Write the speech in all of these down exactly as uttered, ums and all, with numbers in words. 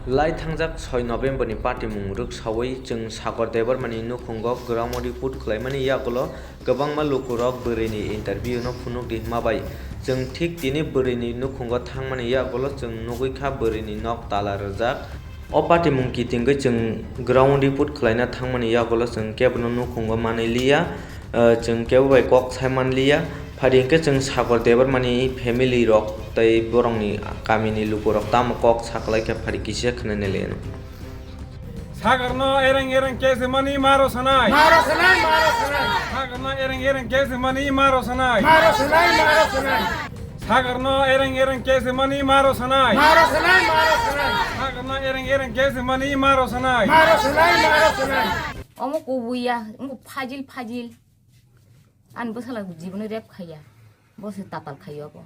Lai thangjak soi November ni patimung rwksaui chwng Sagar Debbarma ni nukhungo ground report khlaimani yagulo kwbangma lukurok bwrwi ni interview no phunuk di hwnma bai chwng thik tini bwrwi ni nukhungo thangmani yagulo chwng nugwi kha bwrwi ni nok tala rwjak. O patimung kitingwi chwng ground report khlaina thangmani yagulo chwng kebono nukhungo manwi liya, ah, chwng kebo bai kok sai man liya. Phadi hwnkhe chwng Sagar Debbarma ni family rok tei borokni kamini lukurok tamo kok saklaikha phadi kisa khwnani leno. Sagarno ereng ereng case mani maro sanai. Maro sanai, maro sanai. Sagarno ereng ereng case mani maro sanai. Maro sanai, maro sanai. Sagarno ereng ereng case mani maro sanai. Maro sanai, maro sanai. Sagarno ereng ereng case mani maro sanai. Maro sanai, maro sanai. Omo kubuya, omo phajil phajil. Ani bwsala jibono rep khaiya. Bo se tatal khaiyo bo.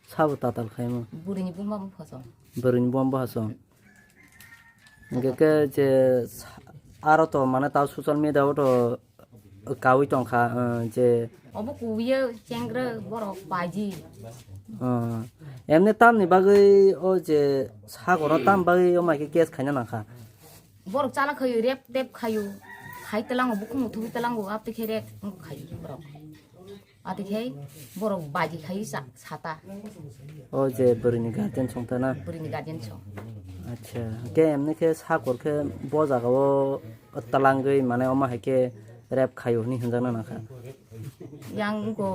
Sabo tatal khaimo. Burini buma bo phoso. Burini buma bo haso. Hingke ke je sa-, aro to mane tao social media o to kaui tongkha, eh, je obo kubuye chengra borok paji. Eh, emne tamni bagwi o je Sagoro tam bagwi o mai ke case khaina nangkha. Borok chala khayo, rep tep khayo, hai talango, bukhung muthubwi talango, abtwi khe rep wng khayo borok. Ati khai borok baji khai sa-, sata. O je bwrwini guardian song ta na? Bwrwini guardian song. Acha, ke emni khe Sagor khe bo jaga o talangwi mane omo hai khe rep khaio hwnwi hwnjakna nangkha. Yang ko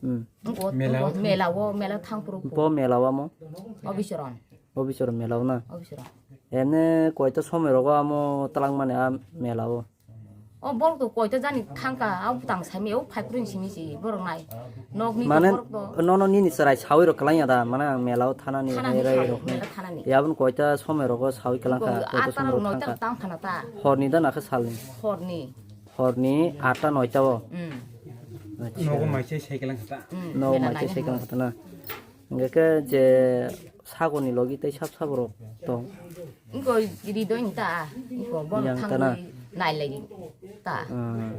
Hmm. Ko mela o, mela o, mela thang puro. Bo mela o amo? Obisoron. Obisoron mela o na? Obisoron. Emni koita somoi rogo amo talangmani a mela o? O borok to koita jani thangka, a bwtang saimaya, o phaiphuru simi si borok nai. Nokni to mane borok to nono nini chwrai sawi rok kwlaiya da, mane ang mela o thanani thanani hai rai sawi, rok ni. Mela thanani. Yabon koita somoi rogo sawi kwlangkha, ko koita somoi rok noita thangkha. Tang phana ta. Horni da nakhe salni? Horni. Horni atta noita o? Mm. Acha. Nogo maisai sai kwlangkha ta. Mm, nogo mela maisai nai sai kwlangkha ta na. Hingke je Sagorni logi tei sab sabo rok tong. Wngkha ridoi wngta, wngkha bono yang tana. Thangwi nailai ta. Ah,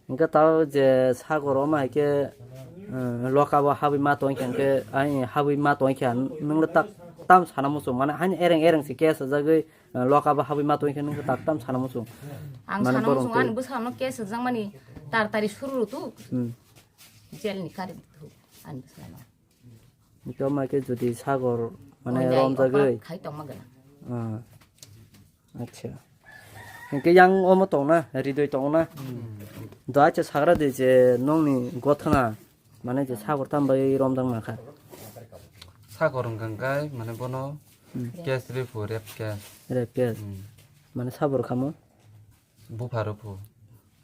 hingke tao je Sagor o ma hai khe, ah, loka bo habwi ma tong khe, hingke ai habwi ma tong khe, nwng le tak tam sana muchung, mane haino ereng ereng se case sajagwi, ah, loka bo habwi ma tong khe, nwng tak tam sana muchung. Ang mane sana borok muchung, twi ani bwskango case swijak mani tar tari suru tu. Hmm. Jail ni kari tu ani bwskango. Hingke ma khe jodi Sagor mane oh, jai romjagwi. Operat khai tongma gana. Ah. Acha. Hingke yang omo tongna, ridoi tongna. Hmm. Do acha sagra de je nongni gothana, mane je Sagor tam bai romjak nangkha. Sagor hwnkha hwnkhe mane bono hmm. Case riphu, rape case. Rape case. Hmm. Mane sabor khamo? Bupha ruphu.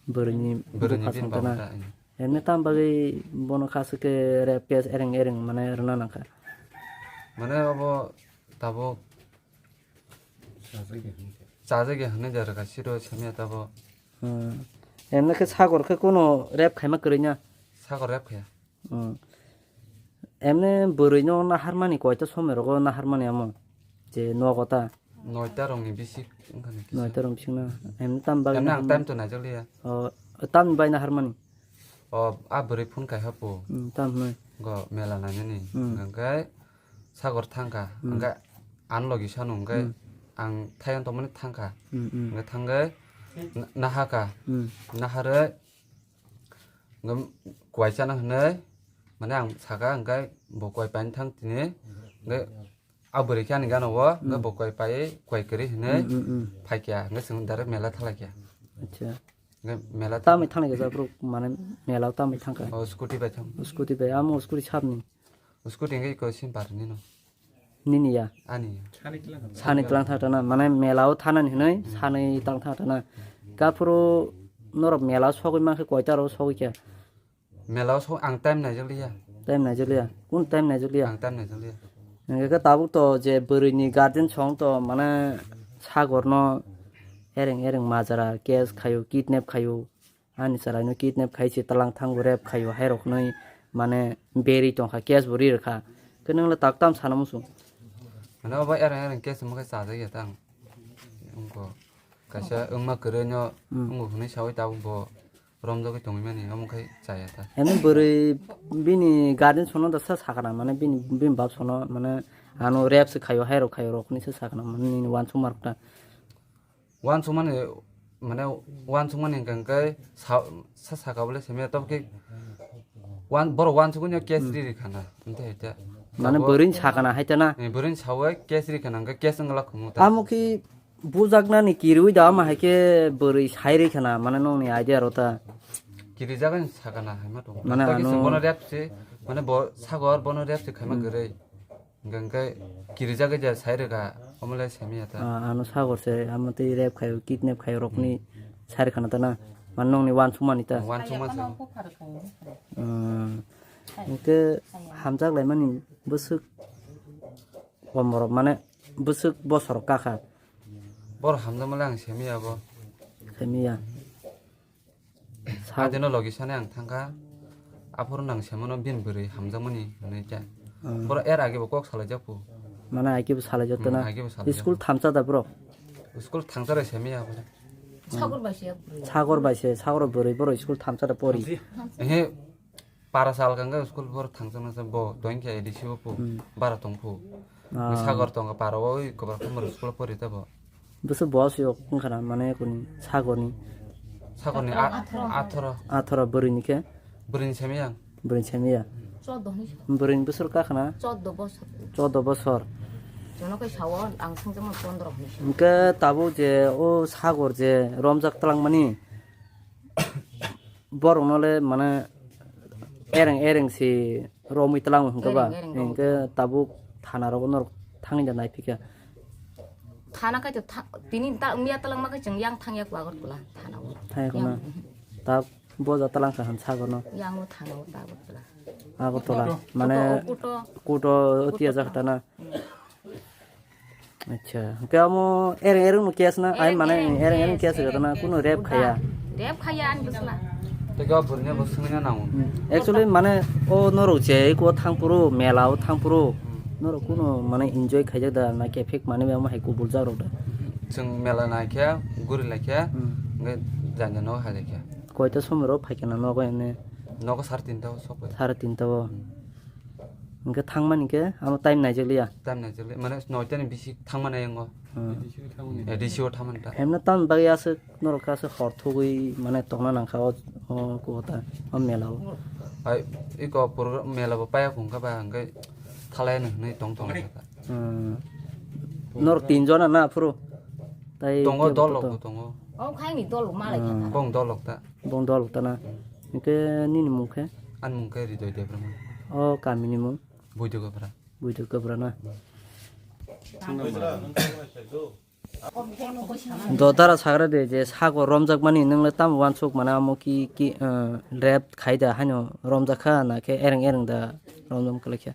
Bwrwini bupha songkha na. Bini baba da, hmm. Emne tam bagwi bono khaswk khe rape case ereng ereng mane rwna nangkha. Mane obo tabuk chajagya hwnwi da rwkha siro samya tabuk. Hmm. Emne khe Sagor khe kuno rape khaima kwrwi na? Sagor rape khaya. Hmm. Emne bwrwi no naharmani koita somoi rogo naharmani amo je nogo ta? Noita rokni bisik wngkha ni kisa. Noita rok bising na. Emne tam bagwi emne ang naharmani? Time to naijak liya. O, tamni bai naharmani? O, a bwrwi phone kaiha po. Hmm, tam hwnwi. Go mela nainani. Hmm. Hwnkhe Sagor thangkha. Hmm. Hwnkhe ang logi sano hwnkhe hmm. Ang thaiyan tongmani thangkha. Hmm, hmm. Hwnkhe thangkhe na-, nahaka. Hmm. Naharwi hwnkhe kuai chana hwnwi mane ang saka hwnkhe bo kuai paini thang tini hwnkhe a bwrwi khe ani gana o hwnkhe hmm. Bo kuai pai kuai kwrwi hwnwi hmm, hmm, hmm. Phaikha hwnkhe chwng direct mela thalaikha. Acha. Hwnkhe mela tha- tamwi thangkha jabruk mane mela o tamwi thangkha. O scooty bai thang. Scooty bai amo scooty sabni. Scooty hwnkhe iko sim par nino. Nini ya? Ani ya. Sani tlang thang thana, mane mela o thanani hinui, sani tlang thang thana. Kaphuru norok mela o sogwi mankhe koita ro sogwi khe? Mela o so-, ang time naijak liya. Time naijak liya? Kun time naijak liya? Ang time naijak liya. Hingke khe tabuk to je bwrwi ni guardian song to mane Sagor no ereng ereng majra case khayo, kidnap khayo. Ani chwraino kidnap khai se tlang thango, rape khaio, hai rok hwnwi mane beri tongkha, case bo ri rwkha. Khe nwng le tak tam sana muchung? Mane obo ereng ereng case wngkha chajak ya tang. Wngkha kaisa wngma kwrwi no hmm. Wngkha hwnwi saui tabuk bo romjagwi tongwi mani, omo khai chaya ta. Eno bwrwi bini guardian sono da sa sakana, mane bini, bini bap sono, mane Ano rep se khayo, hai rok khayo, rok ni se sakna mani ni wansuk mar ta. Wansuk mani, mane wansuk mani hwnkha hwnkhe sa, sa saka bole simi ya, tabuk khe wan, borok wansuk ni case ri ri khana, hwnkhe hwnkhe. Mane bwrwini sakana hai ta na? Eh, bwrwini sawi case ri khana, hwnkhe case wngla khumu ta. Amo khe bujaknani kirwi da, ama hai khe bwrwi sai rwi khana, mane nokni idea rw ta. Kirijagani sakana hai ma tongo. Mane tabuk khe ano chwng bono rep se, mane bo sagor bono rep se khaima kwrwi. Hwnkhe kirijagwi je sai rwkha, omo le simi ya ta. Ah, ano sagor se, amo tei rep khayo, kidnap khayo rokni sai rwkha na ta na. Mane nokni wansuk mani ta. Wansuk man sa. Hmm. Hwnkhe hamjak laimani bwswk, omorok mane bwswk bosor kakha. Bor hamjakmale ang simi ya bo. Simi ya. Sa- Adino logi sani ang thangkha. Aphuru nang semano bin bwrwi hamjakmani hwnwi khe. Hmm. Boro er age bo kok salaijak phu. Mane age bo salaijak ta na. Hmm, age bo salaijak. School thamsa da bro. School thangsa re simi ya bo. Sagor bai se bwrwi. Sagor bai se, sagor bwrwi boro school thamsa da pori. Ehe, para sal kanga school boro thangsa na bo doin khe A D C o phu. Hmm. Bara tong phu. Ah. Sagor tong para o oi kobar khumar school pori ta bo. Bwswk bo se yok wngkha na, mane kuni sagorni. Sagorni a-, atharo. Atharo. Atharo bwrwini khe? Bwrwini simi yang. Bwrwini simi ya. Chwddo hinwi sa. Bwrwini bwswk kakha na? Chwddo bosor. Chwddo bosor. Jono kai sao ang sungjakmani pondro hinwi sa. Hwnkhe tabuk je o sagor je romjak twlangmani borokno le mane ereng ereng si romwi twlango hwnkhe ba? Ereng, ereng romwi. Hwnkhe tabuk thana rogo norok thangwi da naiphikha. Thana kai to tha-, tini ta miya twlangma kai chwng yang thangya kho Agartala thana o. Thangya kho na? Yang. Ta boja twlang kha han sagor no. Yang o thana o ta Agartala. Agartala. Kuto. Mane kuto, kuto, kuto tiya kuto jak thana. Hmm. Acha, hwnkhe amo ereng ereng no case na, ai mane ereng ereng case rwgwna, kuno rape khaya. Rape khaya ani bwsla. Tei ga burnya bo swngna nango. Hmm. Actually mane o norok je ko thangphuru, mela o thangphuru, hmm, norok kuno mane enjoy khaijak da, na khe fake mane omo hai kubul jak rok da. Chwng mela naikhe, guri laikhe, hmm, hwnkhe janja nogo hai laikhe. Koita somoi ro phaikhe na nogo ene? Nogo sare tinta o sokbai. Sare tinta o. Hmm. Hwnkhe thangmani khe amo time naijak liya. Time naijak liya, mane noita ni bisi thangmani yango. Hmm. A D C o thangmani ta. Hemno tamni bagwi aswk norok khe aswk hor thugwi mane tongna nangkha o, o kota, o mela o. Ai, iko program mela bo paya khungkha ba hwnkhe thalai no hwnwi tong tong kha. Hmm. Norok tin jona na phuru? Tai tongo, tebo dol to rok to bo tongo. O khaini dol rok malai kha. Hmm. Bong dol rok ta. Bong dol rok ta na. Hwnkhe nini mung khe? Ani mung khe Ridoy Debbarma. O kamini mung? Buidu Gabra. Buidu Gabra na. Do dara sagra de je sago romjak mani nwngle tamo wansuk mana amo ki, ki, eh, rep khai da haino romjak kha na khe ereng ereng da romjak kwlai kha?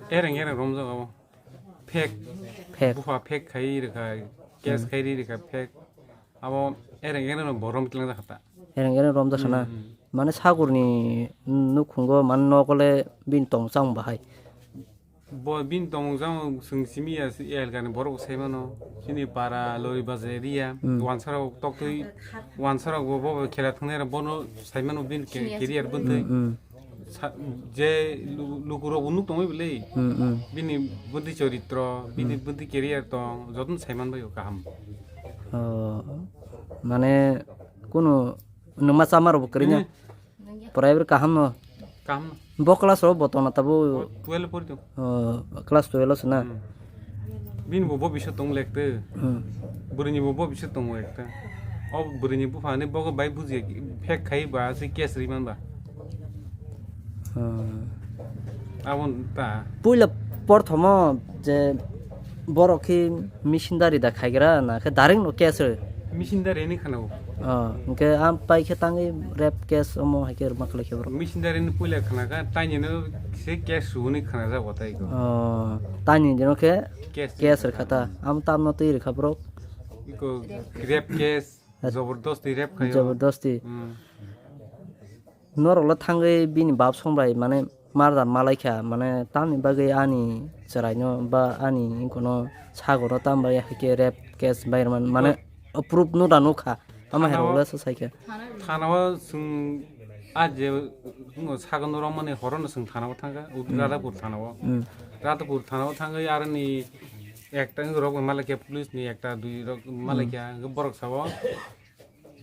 Ereng ereng romjak abo. Fake. Fake. Bupha fake khai rwkha, case khai ri rwkha fake. Abo ereng ereng no bo rom tlang jakha ta. Ereng ereng rom jakha na. Hmm, hmm. Mane sagurni nukhungo mane nokole bini tong chang bahai. Bo bini tong chang chwng simi ya si elgani borok sai mano. Chini para lori bazar area. Hmm. Wansarok toktwi wansarok bo bo khela thangnai bono sai mano bini ke-, career bwntwi. Hmm, hmm. Sa-, je lu-, lukurok unuk tongwi bwlwi. Hmm, hmm. Bini bwntwi choritro, bini bwntwi career tong, jotono sai manbai o kaham. Oh, mane kunu nwma chama rok bo kwrwi na? Hmm. Pwrai bwrwi kaham no? Kaham no. Bo class rok bo tongna tabuk? Bo twelve pori tong. Oh, class twelve o se na? Hmm. Bini bo bobiswt tong lekte. Hmm. Bwrwini bo bobiswt tong lekte. O bwrwini buphani bogo bai buji fake khai ba se case ri man ba. Hmm. Abon ta. Puila porthomo je borok khe missionary da khaigra na khe direct no case ri? Missionary ni khana o. Oh, hwnkhe am pai khe tangwi rape case omo hai khe rwma khlai khe borok. Missionary ni puila khana kha, taini no se case su hwnwi khana jago tai ko. Oh, taini dino khe case rwkha ta. Am tam no twi rwkha borok. Iko rape case, jabardasti rape khayo. Jabardasti. Hmm. Norok le thangwi bini bap song bai mane murder malai kha, mane tamni bagwi ani chwraino ba ani wngkukno sagoro tambai hai khe rape case bai rwmani, mane proof no da nukha, tamo hai rok le se sai kha. Thana o chwng a je wngkha sagoro romani horo no chwng thana o thang kha, Radhapur thana o. Hmm. Ratupur thana o thangwi aroni ekta rok bai malaikha, police ni ekta dui rok malaikha, hwnkhe borok sao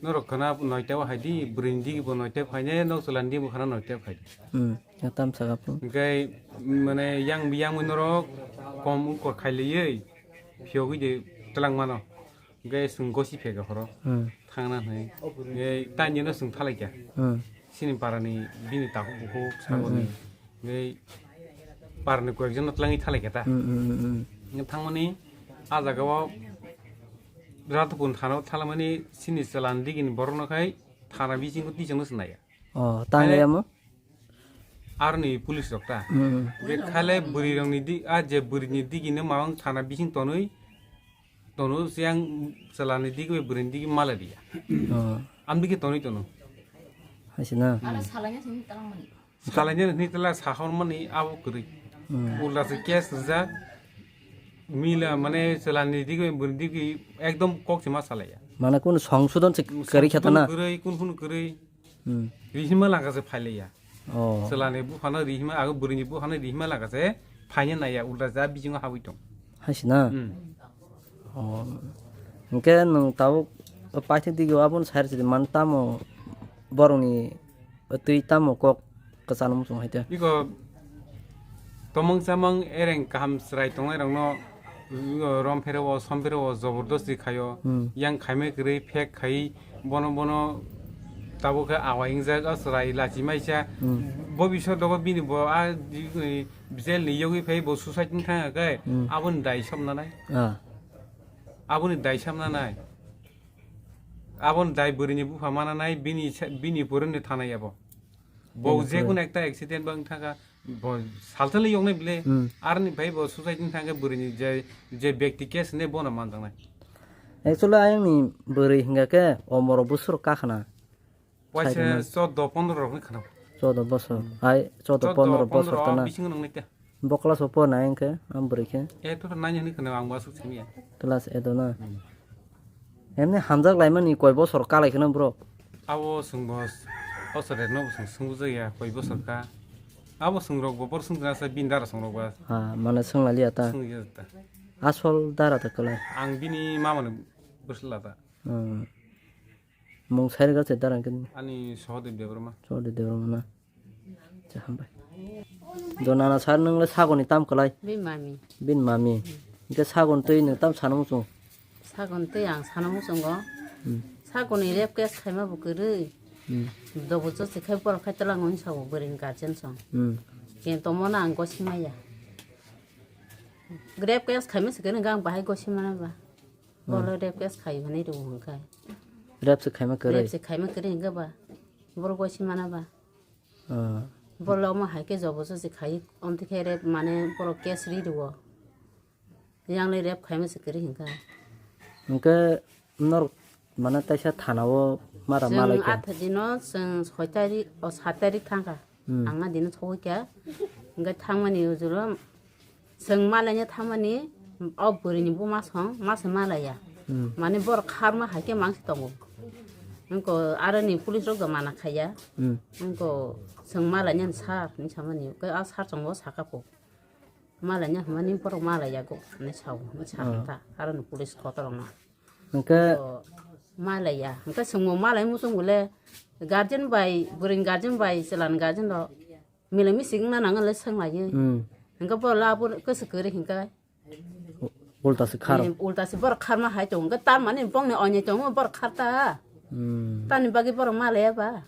norok khana noita o haidi, bwrwi ni digi bo noita o phainai, nok chwla ni digi bo khana noita o phaidi. Hmm, ya tam saka pu. Hwnkhe mane yang yang norok kom ungkor khailaiwi phiyogwi de twlang mano. Hwnkhe chwng gosi phega horo. Hmm. Thangna hwnwi. Hwnkhe taini no chwng thalaikha. Hmm. Chini parani bini takhuk bukhuk sagoni. Hmm, hmm. Hwnkhe parani koyekjon no twlangwi thalaikha ta. Hmm, hmm, hmm, hmm. Hwnkhe thangmani ah jaga o Ratupur thana o thalamani chini chwla ni digini borok no khai thana bisingo twichangno swnaya. Oh, tang Mane yamo? Aroni police rok ta. Hmm. Hwnkhe khale bwrwi rokni di-, a je bwrwini digini mawang thana bising tonwi, tono se ang chwlani digi bai bwrwini digi malai riya. Oh. Amdigi tonwi tono. Haisina. Aro salaina sini talang mani. Salaina sini tala sahor mani abo kwrwi. Hmm. Ulta se case rijak. Mila mane chwlani digi bai bwrwini digi ekdom kok se ma salaiya. Mane kun songsodon se kwrwi khe ta na? Kwrwi, kun kun kwrwi. Hmm. Rihima lagase phailaiya. Oh. Chwlani buphano rihima, abo bwrwini buphano rihima lagase phaina naiya, ulta ja bisingo habwi tong. Haisina? Hmm. Oh. Hwnkhe nwng tabuk paithak digi o abono sai rwchadi man tamo borokni twi tamo kok kwchangma muchung hai te. Iko Tomong chamang ereng kaham chwrai tongnai rokno, uh, rom phero o, som phero o, jobordosti khaio. Hmm. Yang khaimai kwrwi, phek khai, bono, bono tabuk khe awai wngjak, o chwrai lachi maisa. Hmm. Bo bisor dogo bini bo a di-, jail ni yogwi phai bo suicide wng thang khe, hmm, aboni dai somna nai. Ah. Aboni dai somna nai. Aboni dai bwrwini bupha mana nai, bini sa-, bini puruni thanai abo. Bo bini je puruni. Kuno ekta accident bo wng thang kha, Bo saltwlwi yoknai bile, hmm, aroni bai bo suicide wng thang khe bwrwini je, je bekti case hinwi bono manjaknai. Actually, ayangni bwrwi hingka khe omoro bwswrok kakhna. Waisa saikhe chordo pondro rokni khna. Chordo bosor. Hmm. Hai chordo pondro bosor tana. Bisingo nwngnai te. Bo class o pornai hwnkhe, am bwrwi khe. E to nine hinwi khna ang bo aswk simi ya. Class eight o na. Hmm. Emni hamjak laimani koi bosor kalai kheno borok? Abo chwng bo, o chwraino bo chwng swngwi jakya koi bosor ka. Abo chwng rok bo bor swngjaknai sa bini dara chwng rok ba. Ha, mane swng lailiya ta? Swngya ta. Asol dara ta kwlai? Ang bini mamani bwsla ta. Hmm. Mung sai rwgak se dara hwnkhe? Ani Sohodev Debbarma. Sohodev Debbarma na? Acha, hambai. Do nana sar nwng le sagoni tam kwlai? Bini mami. Bini mami. Hwnkhe sagoni twi nwng tam sana muchung? Sagoni twi ang sana muchungo. Hmm. Sagoni rape case khaima bo kwrwi. Hmm. Dobo josi khai borok khai twlang hwnwi sabo bwrwini guardian song. Hmm. Ken tomo na ang gosi maya. Rape case khaima se kwrwi hwnkhe ang bahai gosi mana ba. Hmm. Bolo rape case khai hwnwi rwo hwnkhe. Rape se khaima kwrwi? Rape se khaima kwrwi hwnkhe ba. Borok gosi mana ba. Ah. Borok omo hai khe jobo josi khai, omtwi khe rep mane borok case ri rwo. Yang le rep khaima se kwrwi hwnkha. Hwnkhe norok mane taisa thana o mara malai kha? Chwng atha dino chwng soi tarik, o, sat tarik thangkha. Hmm. Ang a dino sogwi kha. Hwnkhe thangmani ujuro Chwng malaina thangmani o bwrwini buma song masa malaiya. Hmm. Mane borok kharma hai khe mangsi tongo. Wngko aroni police rok da mana khaiya. Hmm. Wngko chwng malaina sar hinwi samani. Khe a sar chongo saka po. Malaina hwnmani borok malaiya go hinwi sao, hinwi sa kha ta aroni police kotorokno. Hwnkhe o, malaiya. Hwnkhe chwngbo malai muchung bole guardian bai, bwrwini guardian bai, chwlani guardian rok mile misik wngna nango le swnglaiwi. Hmm. Hwnkhe bo labo kwswk kwrwi hwnkhe. Ulta se kharo. Eh, ulta se borok kharma hai tongo. Hwnkhe tamani bongni oinwi tongo borok kharta. Hmm. Tamni bagwi borok malaiya ba.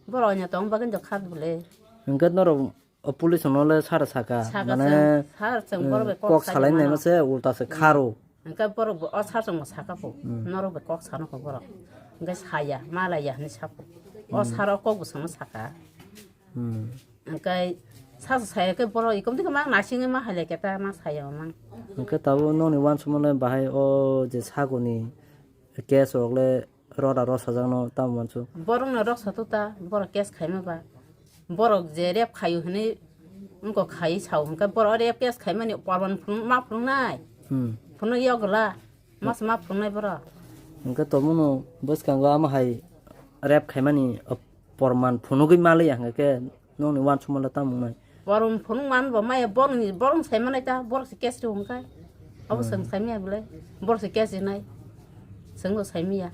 Borok oinwi tongo bagwi do khar bole. Hwnkhe norok o police no le sara saka. Saka mane, sir. Sir, chwng borok bai kok salai nai ma se ulta se kharo. Hwnkhe borok bo o sir chwngbo saka po. Hmm. Norok bai kok sano kho borok. Hwnkhe saya, malaiya hinwi sako. O sir o kok bo chwngno saka. Hmm. Hwnkhe sasa saya khe borok ikomtwi khe mang nasingwi ma hai lai khe ta ma saya o mang. Hwnkhe tabuk nokni uansukmano bahai o je sagoni case rok le roda rw sajakno tamo uansuk. Borokno rw sato ta, borok case khaima ba. Borok je rape khaio hinwi wngkok khai sao hwnkhe borok rape case khaimani porman phunuk ma phunuknai. Hmm. Phunuk yogwla. Mas ma phunuknai borok. Hwnkhe tomono bwskango amo hai rape khaimani, o, porman phunugwi maliya hwnkhe khe nokni uansukmano tamo wngnai. Borok phunuk man bo maya borok ni, borok sai manai ta, borok se case rw hwnkhai. Abo Hmm. Chwng sai maya bwle, borok se case rinai. Chwng bo sai maya.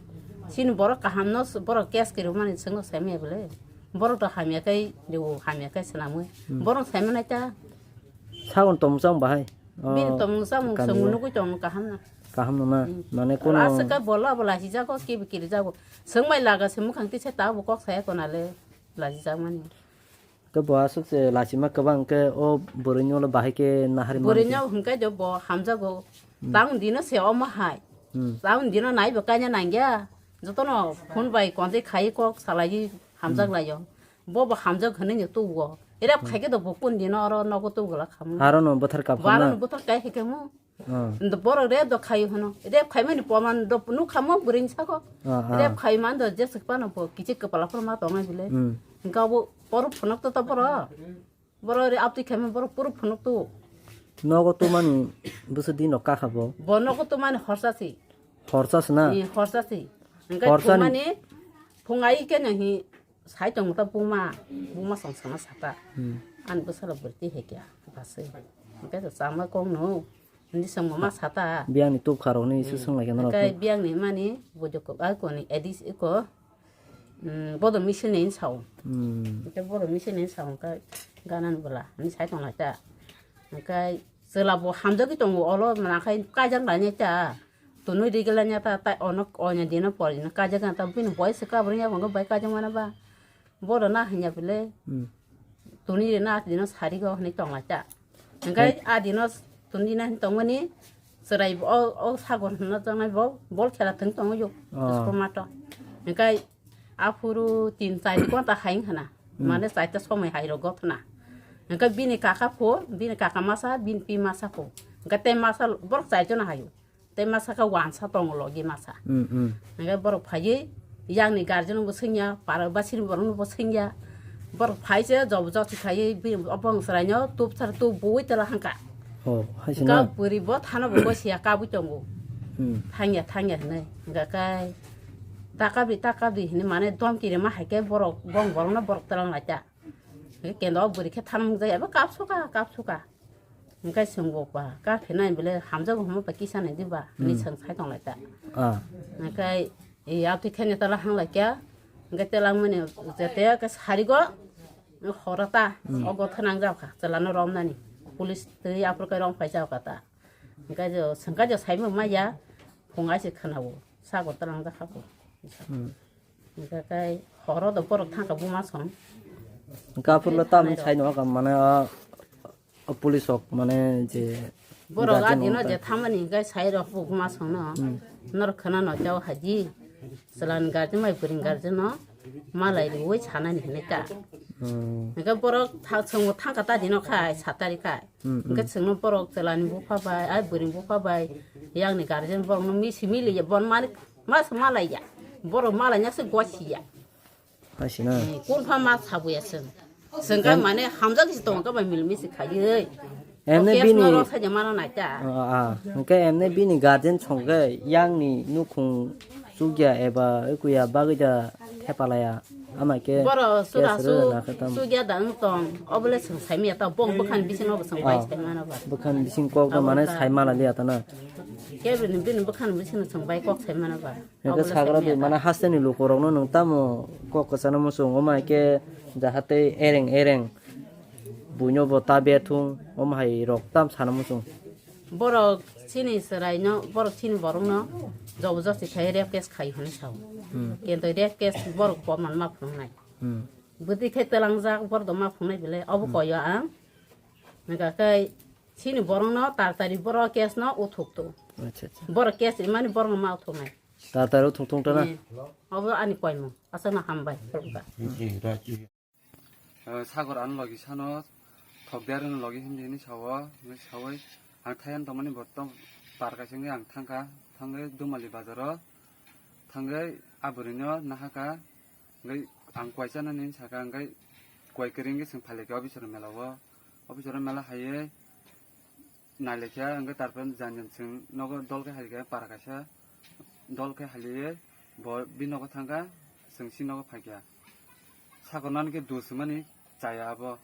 Chini borok kaham no, borok case kwrw mani chwng bo sai maya bwle. Borok to hamya kai rw, hamya kai swnamwi. Hmm. Borok sai manai ta. Sagon tong chang bahai. Bini Oh, tong chang kami chwng o. Nugwi tong kaham na. Kaham no na. Hmm. Mane kono Aswk kai bola bola si jago, kibi kiri jago. Chwng mai laga se mukhang tisa ta bo kok saya kona le. Lachijakmani. Khe bo aswk se lachima kwbang khe o bwrwini ulo bahai khe nahari mani khe. Bwrwino hwnkhe jo bo hamjago. Hmm. Taun dino se omo hai. Hmm. Taun dino naibo kaina nangya. Jotono phone bai konjai khai kok salai hamjak Hmm. laio. Bo bo hamjak hwnwi no tugo. Erap Hmm. khai khe do bo kun dino oro nogo tugula khamu. Aro no bothar kap Bo aro khamna. No bothar kai hai khamu. Ah. Ndo borok rep do khai hwno. Rep khai mani poman do nuk khamo bwrwini sako. Ah, ah. Rep khai man do jeswk pano bo kichik kwpala phor ma tongnai bile. Hmm. Hwnkhe abo poro phunuk to to boro. Boro re aptwi khai man boro poro phunuk to. Nogo to mani bwswk din rok kakha bo. Bo nogo to mani horsa si. Horsa si na? Ni horsa si. Hwnkhe Horsa ni- thumani phungai khe no hi Sai tong ta buma, buma song sana sata. Hmm. An bwsala bwrti hekya, basi. Hwnkhe to chama kong no, hindi song mama sata. Biyang ni tup kharo ni Hmm. Song lai khe norok Hwnkhe tu. Biyang ni mani, bujok ko, ai ko ni, edis iko, hmm, bodo misil ni sao. Hmm. Hwnkhe bodo misil ni sao, hwnkhe ganan bwla, ni sai tong lai ta. Hwnkhe chwla bo hamjagwi tongo, olo manakhai kajak lai ta. Tunui rigilanya ta, ta onok onya dino porino kajagana ta bini boy se kabring ya bongo bai kajang mana ba. Bodo na hanya bile. Hmm. Tuni rina dino sarigo hini tongla cha. Engkai Hai. A dino tuni na hini tongmani serai o, o sagor hino tongnai bo, bol khela thung tongo yo. Ah. Isko mato. Engkai aphuru tin char gonta haing hana. Hmm. Mane chaita somoi hai ro gothna. Engkai bini kaka pho, bini kaka masa, bini pi masa pho. Engkai te masa borok chai jona hayo. Tei masa khe wansa tongo logi masa. Mm, mm. Hingke borok phaiwi yangni guardian bo swngya, para basiri borok no bo swngya. Borok phai se job job si khaiwi bini obo chwraino tup sar tup bui tela hangka. Oh, hai se Hingke na? Bwrwi bo thano bo gosiya kabui tongo. Mm. Thangya, thangya hinui. Hingke kai ta kabri, ta kabri hinui mane domki rima hai khe borok, bong borok no borok tela nai ta. Hingke kendo bwrwi khe thano mung jaya, abo kapsuka, kapsuka. Hingke chwng bo ba, ka khe nai bele hamjago hwnma ba kisa nai di ba, hinui Hmm. chwng sai tong lai ta. Ah. Hingke e, abtwi khe ne tala hang lai kya, hingke tela mani jete ke sari go, horo ta, Hmm. O go thanang jak kha, chwla no rom nani, police twi aphuru ke rom phai jak kha ta. Hingke jo, chwng ka jo sai mung ma ya, phung ai se khna o, sago tala jak kha bo. Hmm. Hingke kai horo do borok thang kha buma song. Hingke aphuru le tamni sai no ka mane, ah, O police rok mane je Borok guardian adino rok je ta- thamani hingke sai rok buma songno. Hmm. Norok khana no jao haji. Chwlani guardian mai bwrwini guardian no malai riwi sanani hinui ta. Hmm. Hingke borok tha-, chwngno thangka ta dino khai satari khai. Hmm, hmm. Hingke chwngno borok chwlani bupha bai, ai bwrwini bupha bai, yangni guardian borokno misi miliya, bon mani mas malaiya. Borok malaiya se gosiya. Hai sina. Eh, kun pha ma sabuya seng. Seng kai Em- mane hamjak si tongo ka bai mil misi khai oi. Emne Oke, bini sma ro sa jama na nai ta. Ah, ah. Hingke emne bini guardian songke yangni nukhung chukya eba ekuya bagwi da thepalaya. Ama ke Boro sura case su, rwna khe tam- sugya da wng tong. Obole seng sai miya ta bong bwkhan bising obo seng bai Ah, sai mana ba. Bwkhan bising kok da Abo mane ta. Sai mala liya ta na. Kebini bini bwkhan bising seng bai kok sai mana ba. Hingke Obono sagra sai di maya mana ta. Hasteni lukorokno nwng tamo kok kwchana muchung, omo hai khe jahate ereng ereng buino bo ta berthung, omo hai rok tam sana muchung. Borok chini chwraino, borok chini borokno jobo josti khai rape case khai hwnwi sao. Hmm. Kintu rape case borok koman ma phunuknai. Hmm. Bwtwi khe twlangjak borok do ma phunuknai bile, obo Hmm. Koyo ang. Hingka khe chini borokno tartari borok case no uthuk to. Acha, acha. Borok case imani borokno ma uthuknai. Tartari uthuk thung tana? Eh, obo ani koimung. Aswkno hambai, khulumkha. Eh, sagor ano logi sano thokder no logi hindi hini sawo, hini sawi ang thayan tongmani bottom par kaisa wngwi ang thangkha, thangwi Dumali bazaro thangwi a bwrwino nahaka, hingke ang koi chanani saka, hingke koi kwrwi wngwi chwng phailekha officer mela o, officer mela haiwi Nailekha, hingke tarpore jani jani chwng nogo dol khe halikha, para kaisa dol khe haliwi bo bini nogo thangkha, chwng chini nogo phaikha. Sakornani khe dul swmani chaya abo.